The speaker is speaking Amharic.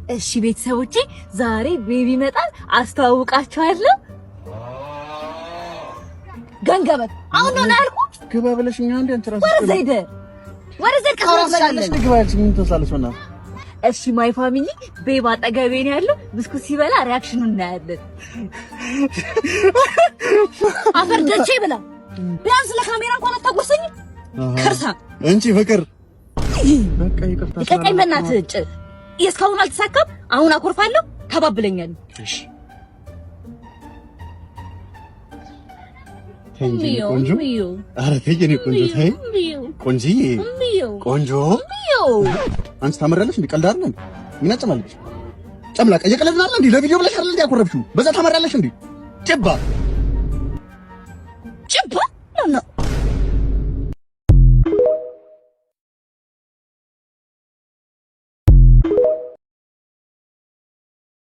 እሺ ቤተሰቦቼ፣ ዛሬ baby ይመጣል፣ አስተዋውቃቸዋለሁ። ገንገበት አሁን ነው ያልኩት። ግባ ብለሽኛ እንዴ አንቺ ራስሽ ወረዛ ሂድ፣ ወረዛ ሂድ። ካራሳለሽ ግባ ያልሽኝ ምን ትመስላለች? በእናትህ። እሺ my family፣ babe አጠገቤ ነው ያለው። ብስኩት ሲበላ reaction ኑን እናያለን። አፈር ደቼ ብላ፣ ቢያንስ ለካሜራ እንኳን አታጎርሰኝም። ከርሳ። እንቺ ፍቅር፣ በቃ ይቅርታ። ልቀቀኝ በእናትህ። የእስካሁኑ አልተሳካም። አሁን አኮርፋለሁ። ታባብለኛለህ። እሺ ተይ እንጂ የኔ ቆንጆ። ኧረ ተይ የኔ ቆንጆ፣ ተይ ቆንጆዬ፣ ቆንጆ። አንቺ ታመራለሽ እንዴ? ቀልድ አይደል እንዴ? ምን አጨማለች? ጨምላቃ፣ እየቀለድን አይደል እንዴ? ለቪዲዮ ብለሽ አይደል እንዴ ያኮረፍሽው? በዛ ታመራለሽ እንዴ? ጭባ። ጭባ no no።